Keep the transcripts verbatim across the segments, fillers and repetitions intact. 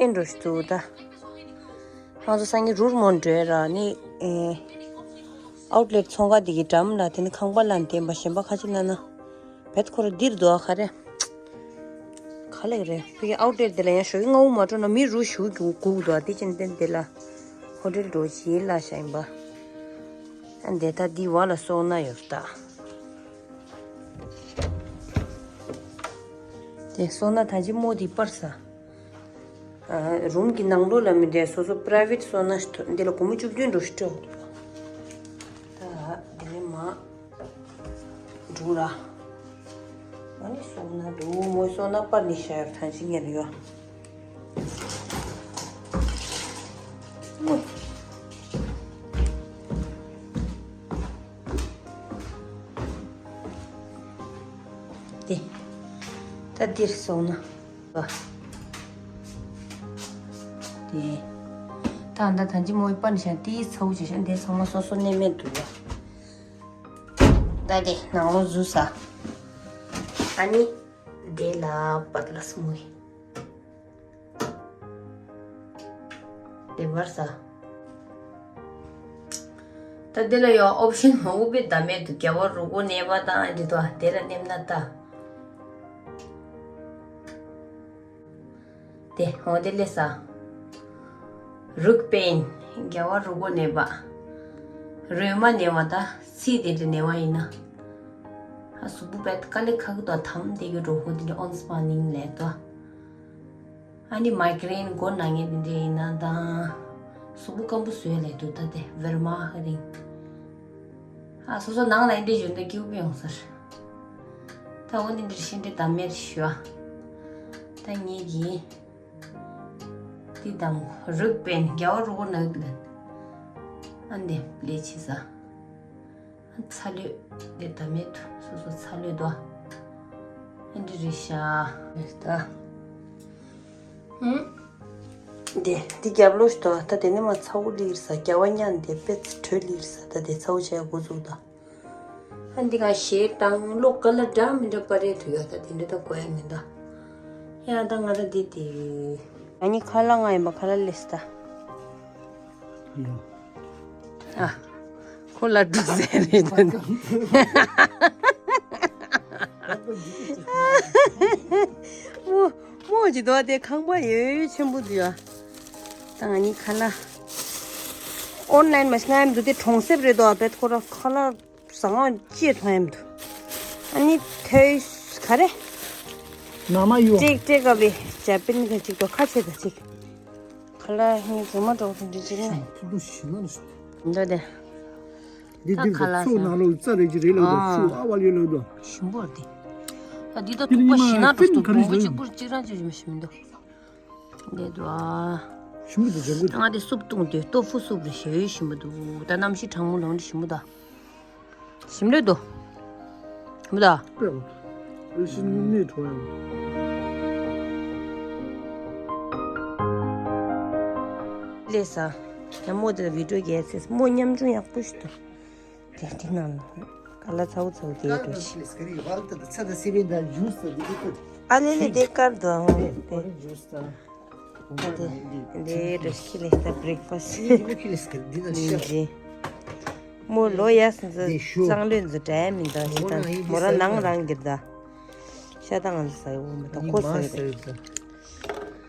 ཨེ་འགྲོ་ཞུ་ད། ང་ཚོ་སང་ཉིན་རུར་མོན་འགྲོ་ཡ་ར་ནི། ཨེ། ཨའུཊ་ལེཊ་ཚོང་ཁང་དེ་གི་འགྲམ་ལ་དེ་ནི་ཁང་པ་ལ་འདེམས་པ་གཞན་པ་ཁ་ཅིག་ན་ན། བེད་ཁོ་ར་འདིར་འདུག་ཨ་ག་རེ། ག་ལེགས་རེད། ཕ་གི་ཨའུཊ་ལེཊ་དེ་ལ་ཡང་ཞོགས་ཀྱི་སྔ་པོ་མ་འགྲོ་ན་མི་རུ་ཞུ་རྒྱུ་སྒུག་འདུག་ཨ། དེ་ཅན་བསྟན་དེ་ལ་ཧོ་ཊེལ་འགྲོ་ཞིག་ལ་ཤ་ཡིན་པ། ཨ་འདི་ད་འདི་བ་ལ་སོང་ན་ཡོད་ད། དེ་སོང་ན་ད་ཅི་མོ་དེ་པར་ས། ཨ། རུམ་གྱི་ནང་ལོགས་ལ་མི་འདྲ་སོ་སོ་པ་རའི་ཝེཊ་སོ་ན་ཞིག་འདི་ལ་སྒོར་མོ་བཅུ་བདུན་འགྲོ་ཞིག་སྤྲད་འོང་འདུག་ད་དེ་ནས་མ་འགྲོ་ར། ཨ་ནི་སོ་ན་འདུག་མོ་སོ་ན་པར་ནི་ཤ་ཡར་ཐང་ཅི་ཉེར་ཡོད། དེ། ད་འདིར་སོང་ན། དེ། ད་ད་ད་ཅི་མོའི་པན་ཤ་དེའི་ཚ་བོ་ཅི་ཤ་འདི་ཚང་མ་སོ་སོ་གནས་མེད་འདུག་ཡ། ད་དེ་ནང་ལོགས་འཛུལ་ས། ཨ་ནི། དེ་ལ་པ་ལ་སྨོས། དེ་བར་ས། ད་དེ་ལ་ཡང་ཨོབ་ཤན་མང་པོ་པའི་བདག་མེད་དུ་རྒྱལ་བ་རུ་གོ་ནས་པ་དང་འདི་དོ་དེ་ལ་ནེམ་ན་ད། དེ་འོ་དེ་ལས་ས། རུག་པེན། རྒྱལ་བ་རུ་གོ་ནས་པ། རོལ་མ་ནས་པ་ད་སི་དེ་འདྲ་ནས་པ་ཡིན་ན། ཨ་སུ་བུ་པད་ཀ་ལི་ཁག་དོ་དམ་དེ་གི་རོ་ཧོ་དེ་འདྲ་ཨོན་སི་པ་ནིང་ལས་དོ། ཨ་ནི་མའི་ཀི་རེན་མགོ་ན་ངེས་དེ་འདྲ་ཡིན་ན་དང་། གཟུགས་པོ་སྐམ་པོ་བཟོས་ལས་འདུག་ད་དེ་ཝེར་མ་ཧ་རིང་། ཨ་སོ་སོ་ནང་ལ་འདི་བཞིན་དུ་སྐྱིད་པོ་ཡོང་ས་རེད། ད་འོ་འདི་འདྲ་ཤིན་ཏུ་དམ་མེར་ཞུ་ཨ། ད་ངེད་ཀྱིས་འདི་དང་རུག་པེན་རྒྱ་བ་རུ་གོ་ནག་འདི་ལ་ཨ་འདི་ལས་ཆི་ས། ཚ་ལོས་དེ་ད་མེད་དུ་སོ་སོ་ཚ་ལོས་དོ། ཨ་འདི་རེད་ཤག་ད། ཧུམ། དེ་འདི་རྒྱབ་ལོགས་ཤིག་དོ། ད་དེ་ནས་མ་ཚ་བོ་ལིར་ས་རྒྱ་བ་ཉན་དེ་པེ་ཚི་དྲོད་ལིར་ས་ད་དེ་ཚ་བོ་བྱས་འགོ་བཙུགས་ད། ཨ་འདི་ག་ཞེས་དང་བློ་ཀ་ལ་འདྲ་མི་འདྲ་པ་རེད་དུ་ཡོད་ད་དེ་འདྲ་ད་གོ་ཡ་མི་འདུག་ཡ་ད་ང་ད་འདི་དེ། ཨ་ནི་ཁ་ལག་ང་ཡིན་པ་ཁ་ལག་ལས་ད། ཡོ། ཨ། ཁོ་ལ་འགྲོ་ཟེར་རེད་ད། མོ་མོ་ཅི་དོ་དེ་ཁང་པ་ཡོད་ཡོད་ཆེན་པོ་འདུག་ཡ། ད་ང་གཉིས་ཁ་ལག་ཨོན་ལན་མ་ཤི་ང་ཡམ་འདུག་དེ་གྲོང་གསེབ་རེད་དོ་བེད་ཁོ་ར་ཁ་ལག་ཟ་ང་ཅི་ཐོན་ཡམ་འདུག་ཨ་ནི་ཐོས་ག་རེ། ན་མ་ཡོ། ཀྲིག་ཀྲིག་ག་བི་ཇ་པིན་ག་ཅིག་དོ་ཁ་ཆེ་ད་ཅིག་ཁ་ལག་ཧིན་ཟུར་མ་འགྲོ་གི་འདི་ཅི་རེད། ཐུག་ཐུག་ཞི་ན་ལ་ཞུ། འདི་དེ། འདི་ད་འདི་ཁ་ལག་ཚུགས་ཟ། ནང་ལོགས་རྩ་རེ་ཅི་རེད་ལ་དོ། ཨ། ཚུགས་ཨ་བ་ལི་ལ་དོ། ཞིམ་པོ་རེད་དེ། ད་འདི་ད་ཐུག་པ་ཞི་ན་འགྲོ་ཞུ་དུ་གྲོང་པོ་གཅིག་པུར་གཅིག་རང་ཅི་ཞིམ་མི་འདུག་འདི་དོ་ཨ། ཞིམ་པོ་འདུག་ཇོ་གུ། ང་དེ་སུབ་བཏུང་དུས་ཏོ་ཧྥུ་སུབ་རེ་ཞེ་ཞིམ་པོ་འདུག་ད་གནམ་གཤིས་གྲང་མོ་ལོང་འདི་ཞིམ་པོ་ད། ཞིམ་རེད་དོ། མི་ད། པེ་འོ། ཨེ་ཤི་ནི་ནི་གྲོ་ཡང་། ལས་ས། ཡ་མོ་དེ་ལ་བི་ཌིའོ་རྒྱལ་ཚེས་མོ་ཉམ་ཆུང་ཡག་པོ་ཞིག་འདུག་དེ་དེ་ནང་ལ། ཀ་ལ་ཚ་བོ་ཚ་བོ་དེ་འགྲོ་ཞིག་ཨ་ལེ་ལེ་དེ་དཀར་འདུག་ཨང་དེ། འདི་རུ་ཁི་ལེ་ད་བྷི་རེག་ཕ་སི་ཊི། འདི་མོ་ལོ་ཡ་སི་འཛི་གཙང་ལོས་འཛི་དྲ་ཡ་མི་འདུག་ཤི་ད་མོ་ར་ནང་རང་གིར་ད་ཤ་ད་ང་འཛི་ས་ཡོད་མི་ད་ཁོ་ས་ཡོད་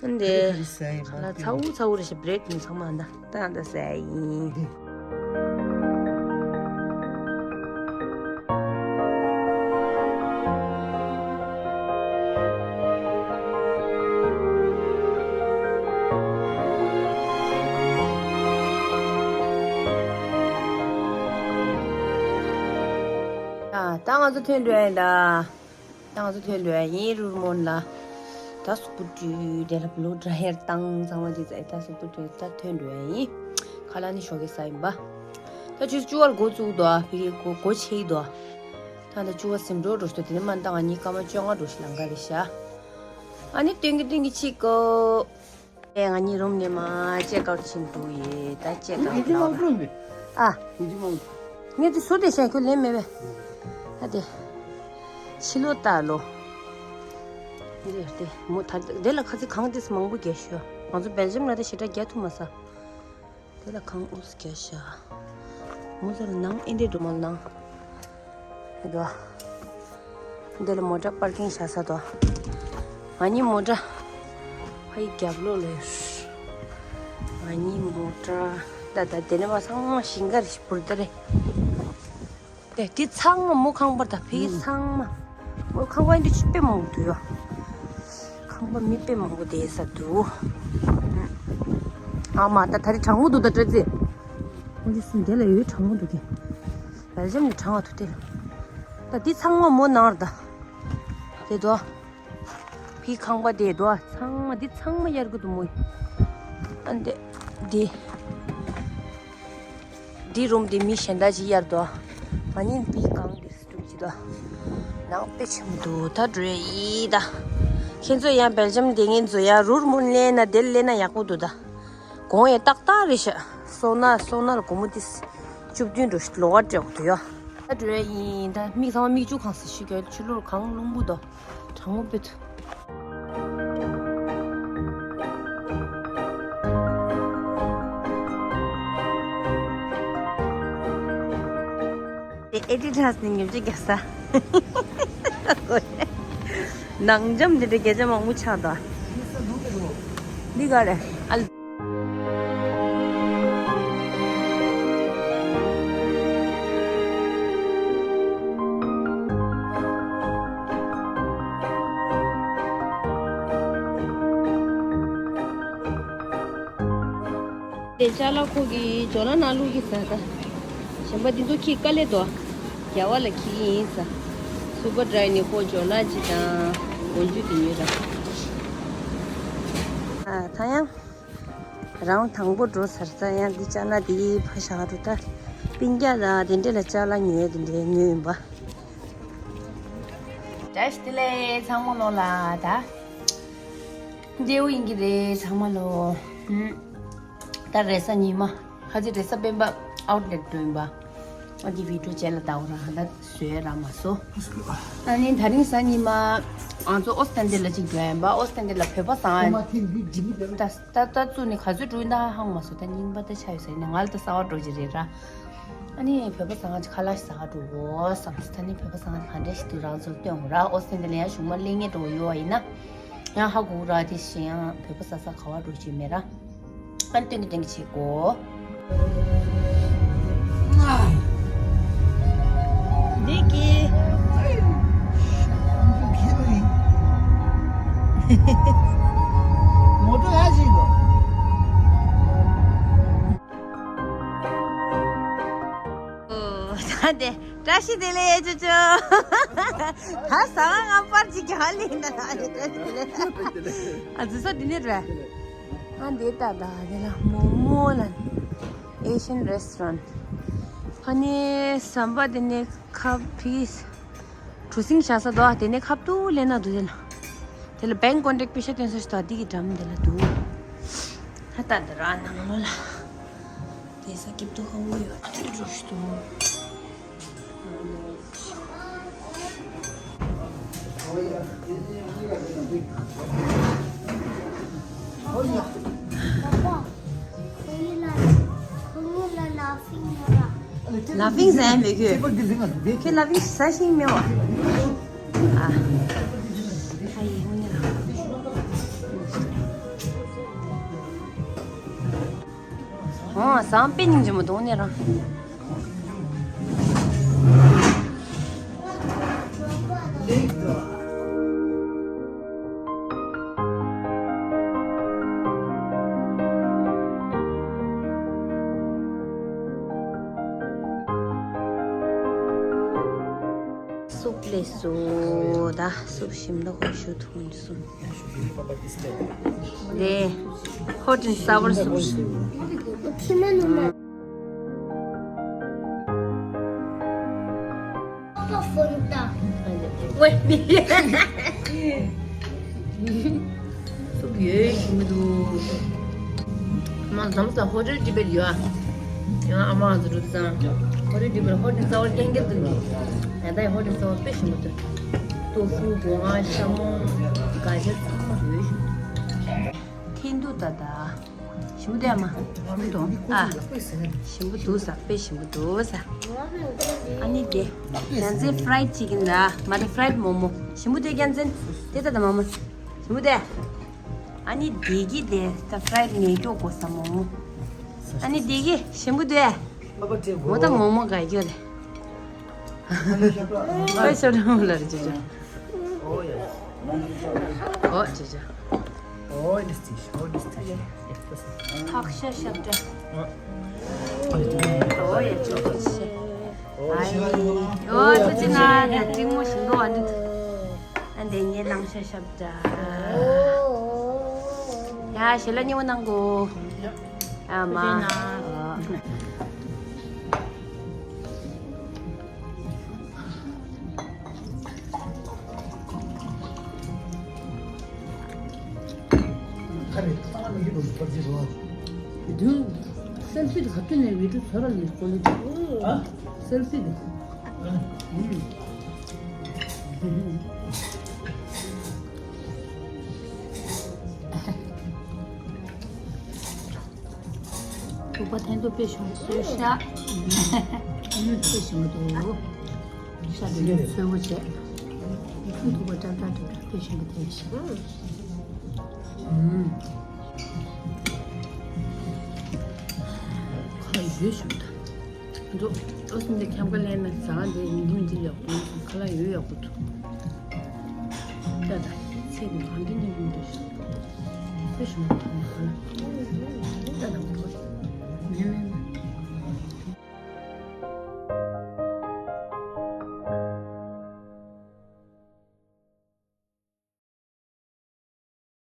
ད། འདི་ལ་ཚ་བོ་ཚ་བོ་རེ་ཞིག་བྷི་རེག་མི་ཚང་མ་ད་ད་ད་ས་ཡིན། ད་ང་ཚོ་ཐོན་འགྲོ་ཡིན་ད། ད་ང་ཚོ་ཐོན་འགྲོ་ཡིན་རུར་མོན་ལ། ད་གཟུགས་པོ་བཀྲུས་དེ་ལ་བློ་ཌ་ཡར་བཏང་ཚང་མ་དེ་ཚ་ད་གཟུགས་པོ་བཀྲུས་ད་ཐོན་འགྲོ་ཡིན། ཁ་ལག་ནི་ཞོགས་ཀས་ཟ་ཡིན་པ། ད་ཆུ་ཚོད་བཅུ་པར་འགོ་བཙུགས་དོ་ཕི་གི་འགོ་འགོ་ཆེ་ཡི་དོ། ད་ད་བཅུ་པ་ཟིན་འགྲོ་འགྲོ་ཞིག་དོ་དེ་ནས་མ་ད་ང་གཉིས་སྐར་མ་བཅོ་ལྔ་འགྲོ་ཞིག་ལང་ག་རེད་ཤག་ཨ་ནི་སྟོན་གི་སྟོན་གི་ཆིག་གོ། ཨེ་ང་གཉིས་རུམ་ནས་མ་ཅེག་ཨའུཊ་ཕྱིན་འགྲོ་ཡི་ད་ཅེག་ཨའུཊ་ལ། ཨ། ངས་དེ་སུ་དེ་བཤད་ཁྱོད་ལེན་མེད་པས། ཨ་དེ། ཕྱི་ལོ་ལྟ་ལོ། འདི་དེ་མོ་ད་དེ་ལ་ཁ་ཚིག་གང་དེས་མང་པོ་རྒྱས་ཤོག་ང་ཚོ་སྦེལ་ཇམ་ལ་ད་ཞེ་དྲག་རྒྱག་ཐུབ་མ་སོང་། དེ་ལ་ཁང་ཨུ་ཙི་རྒྱག་ཤག་མོ་ཚོ་ལ་ནང་ཨེ་འདྲའི་འགྲོ་མ་ལ་ནང་། འདི་འདི་ལ་མོ་ཊ་པར་ཀིང་བྱ་ས་དོ། ང་གཉིས་མོ་ཊ་ཕ་ཡི་རྒྱབ་ལོགས་ལ་ཡོད། ང་གཉིས་མོ་ཊ་ད་ད་དེ་ནས་བ་ཚང་མ་ཞིང་ཁར་ཞིག་བུར་ད་རེད། དེ་དེ་ཚང་མ་མོ་ཁང་པར་ད་ཕ་ཡི་ཚང་མ། མོ་ཁང་པ་འདི་ཆུ་དཔེ་མང་པོ་འདུག་ཡོ། ཁང་པ་མི་དཔེ་མང་པོ་དེ་ས་འདུག་ཨ་མ་ད་ད་རེ་གྲང་མོ་འདུག་ད་སྤྲད་ཙེ། ཨོ་ལི་སི་འདི་ལ་ཡོད་གྲང་མོ་འདུག་གི། ལ་ལ་ཞབས་ནས་གྲང་བ་འདུག་དེ། ད་འདི་ཚང་མ་མོ་ནང་ར་ད། དེ་དོ། ཕི་ཁང་པ་དེ་དོ་ཚང་མ་འདི་ཚང་མ་གཡར་གི་འདུག་མོ། ཨ་འདི། འདི། འདི་རུམ་དེ་མི་གཞན་དག་ཅིག་གཡར་དོ། ང་གཉིས་ཕི་གང་འདི་སི་སྒྲུབ་ཅི་དོ། ནང་དཔེ་ཆེན་པོ་འདུག་ད་འགྲོ་ཡི་ད། ཁྱེད་ཚོ་ཡང་སྦེལ་ཇམ་དེ་ངན་ཚོ་ཡང་རུར་མུར་ལེན་ན་དེར་ལེན་ན་ཡག་པོ་འདུག་ད། གོང་ཡང་ཏག་ཏག་རེད་ཤག་སོ་ན་སོ་ན་ལ་སྒོར་མོ་ཏིས་བཅུ་བདུན་འགྲོ་ལོག་པ་སྤྲད་དགོས་འདུག་ཡ། ད་འགྲོ་ཡ་ཡིན་ད་མིག་ཚང་མ་མིག་ཆུ་གང་སེ་ཤི་གོ་ཆུ་ལོར་གང་རླུང་བུ་དོ། གྲང་མོ་དཔེ་ཐུ། དེ་ཨེ་ཌི་ཌ་སི་ནས་ཉོ་ཅི་རྒྱག་ས། ནང་འཇམ་དེ་འདྲ་བརྒྱ་ཆ་མང་པོ་ཆགས་འདུག་འདི་ག་རེད་ཨ། དེ་ཅ་ལག་ཁོ་གི་ཇོ་ལ་ནང་བླུགས་ཀྱི་ཟ་ད། གཞན་པ་འདི་ཚོ་ཁྱི་དཀའ་ལས་དོ། རྒྱ་བ་ལ་ཁྱི་ཡིན་ས། སུ་པར་ཌ་རའི་ནི་ཁོ་ཇོ་ལ་ཅི་དང་། འོ་འཇུ་དེ་ཉོས་དང་། ཨ་ད་ཡང་། རང་དང་པོ་འགྲོ་ཚར་ཙང་ཡང་འདི་ཅ་ལག་འདི་ཕ་ཞག་རུ་ད། སྤུན་ཀྱག་ལ་དེ་འདྲས་ལ་ཅ་ལག་ཉོས་དེ་འདྲས་ཉོས་ཡིན་པ། བཀྲ་ཤིས་བདེ་ལེགས་ཚང་མ་ལོ་ལ་ད། འདྲེའུ་ཡིན་གྱི་རེད་ཚང་མ་ལོ། ཧུམ། ད་རེས་གཟའ་ཉི་མ། ཁ་ཅིག་རེས་གཟའ་སྤེན་པ་ཨའུ་ཊི་ལེཊ་འགྲོ་ཡིན་པ། ཨ་ཀི་བི་ཌི་ཡོ་ཅན་ལ་ལྟ་བ་ར་ཧ་ད་བཟོས་ར་མ་བཟོ། ཨ་ནི་ད་རིང་གཟའ་ཉི་མ། ང་ཚོ་ཨོ་སི་ཊན་ཌེ་ལ་ཅིག་འགྲོ་ཡིན་པ་ཨོ་སི་ཊན་ཌེ་ལ་བོད་པ་ཟང་ད་ད་ད་ཚུ་ནི་ག་ཚོད་འགྲོ་ཡིན་ད་ཧང་མ་སོ་ད་རྙིང་པ་ད་ཆ་ཡོད་ཟེར་ནས་ང་ལ་ད་གསར་བ་འགྲོ་གི་རེད་ར། ཨ་ནི་བོད་པ་ཟ་ཁང་ཅིག་ཁ་ལག་ཞིག་ཟ་ག་འགྲོ་འོ་བསམ་སོང་། ད་ནི་བོད་པ་ཟ་ཁང་ག་འདྲ་ཞིག་འདུག་རང་ཚོར་སྟོན་དགོས་ར། ཨོ་སི་ཊན་ཌེ་ལ་ཡང་གཞུག་མ་གླེང་ངེས་འགྲོ་ཡོད་པ་ཡིན་ན། ཡང་ཧ་གོ་ར་དེ་བཞིན་ཡང་བོད་པ་ཟ་ས་ག་བ་འགྲོ་ཅིག་མེད་ར། ཨ་ནི་སྟོན་གི་སྟོན་གི་བྱེད་དགོས། འདི་གི་མོ་ཊ་ཡ་ཞིག་འདུག་ད་དེ་བཀྲ་ཤིས་བདེ་ལེགས་ཅོ་ཅོ། ད་ཟ་བ་ང་པར་ཅིག་རྒྱག་ལེན་ད་ད་དེ་བཀྲ་ཤིས་བདེ་ལེགས། ཨ་ཟི་ས་འདི་ནས་རེད། ཨ་འདི་ད་ད་དེ་ལ་མོ་མོ་ལ་ཨེ་ཤན་རེ་སི་ཊོ་རན་ཕ་ནི་ཟམ་པ་དེ་ནས་ཁ་ཕིས། གྲུ་གཟིངས་བཞག་ས་འདུག་དེ་ནས་ཁབ་ཏུ་ལེན་ན་འདུག་དེ་ལ། དེ་ལ་བེང་ཀོན་ཊེག་པེ་ཤ་སྟོན་ས་ཞིག་འདུག་དེ་གི་འགྲམ་དེ་ལ་འདུག་ད་ལྟ་འདི་ར་ནང་ལོགས་ལ། དེ་ས་སྐྱིབ་ཏུ་ཧ་གོ་ཡོད་དེ་འགྲོ་ཞིག་འདུག་ལ་ཕིང་ཟ་ཡ་མེད་ཁྱོད། ཁྱོད་ལ་ཕིང་ཟ་ཤེས་མེད་བ། ཨ། ཨ་ཡེ་ཧུ་ནི་ར། ཨོ་ཟམ་པའི་སྙིང་རྗེ་མོ་དོང་ནས་རང་། སུབ་ལས་སོ་ད་སུབ་ཞིམ་མདོག་ཁ་ཤས་འཐུང་སོང་། རེད། Hot and sour soup. སུབ་ཡོད་ཞུ་མི་འདུག་མ་འཛོམས་ས་ཧོ་ཊེལ་ཅིག་པེ་ཡོད་ཨ། ཡང་ཨ་མ་ང་ཚོ་འགྲོ་དུས་ཙང་ཧོ་ཊེལ་ཅིག་པེ་ཧོ་ཊེལ་གསར་པ་རྐྱང་རྐྱང་འདུག་གི་ཡང་ད་ཡང་ཧོ་ཊེལ་གསར་པ་དཔེ་ཞིམ་པོ་འདུག་ཏོ་ཧྥུ་སྒོ་ང་ཤ་མོང་ག་ཇར་ཚང་མ་ཡོད་ཞུ། ཐེན་ཏུ། ད་ད། ཞིམ་པོ་འདུག་ཨ་མ། ཞིམ་པོ་འདུག་ཨ། ཞིམ་པོ་འདུག་ས། དཔེ་ཞིམ་པོ་འདུག་ས། ཨ་ནི་དེ། ཡང་ཚན་fried chicken ད། མ་རེད། fried མོག་མོག་ཞིམ་པོ་འདུག་ཡང་ཚན། དེ་ད་ད་མ་མ། ཞིམ་པོ་འདུག་ཨ་ནི་དེ་གི་དེ་ད་fried ནས་སྐྱོ་གོ་ས་མོག་མོག་ཨ་ནི་དེ་གི་ཞིམ་པོ་འདུག་འོ་ད་མོག་མོག་ག་སྐྱོ་རེད། ཨོ་ཤོ་རང་ལ་རེ་ཅོ་ཅོ། ཨོ་ཅོ་ཅོ། ཨོ་ནི་སྟི་ཤི། ཨོ་ནི་སྟི་ཤི། ཐག་ཤ་ཤབ་ཏྲ། ཨོ་ཡ་ཅོ་ཅོ་ཤི། ཨོ་ཐུ་ཅི་ན་ན་ཏྲིང་མོ་ཞིམ་པོ་ཨ་ནི། ཨ་འདི་ངའི་ནང་ཤ་ཤབ་ཏྲ། ཡ་ཞེ་ལ་ཉེ་བོ་ནང་གོ། ཨ་མ། ཁ་རེ་ཚང་མ་མི་གི་འདུག་པར་ཅི་རོ། དུ་སེལ་ཕི་དུ་ཧ་ཏུ་ནས་བི་དུ་ཚོ་ར་ལི་ཀོ་ལི་དུ། ཨ། སེལ་ཕི་དུ། ཨ། ཨུ། ལུག་པ་འཐེན་ཐུབ་དཔེ་བྱུང་། སོས་ཤ། ཨུམ་དཔེ་བྱུང་འདུག་ཤ་དེ་ཚོས་ཚོས་པོ་བྱས། ཐུག་ཐུག་པ་ཏྲག་ཏྲག་ཏྲག་ཏྲག་དཔེ་བྱུང་འདུག་དེ་བྱས། ཨུམ། ཁ་ཡོད་བྱུང་ད། འགྲོ། ཨོ་སི་འདི་ཁྱམ་ཁ་ལེན་ན་ཟ་ཁང་འདི་ཉིན་གུང་འདི་ཡག་པོ་འདུག་ཁ་ལག་ཡོད་ཡག་པོ་འདུག་ད་ད་ཚེ་འདི་གང་འདི་ཉིན་གུང་འདི་ཤོག་ཁོ་ཞུ་མ་ཁ་ལག་ད་ད་འགྲོ། མེ་མེ་མེ།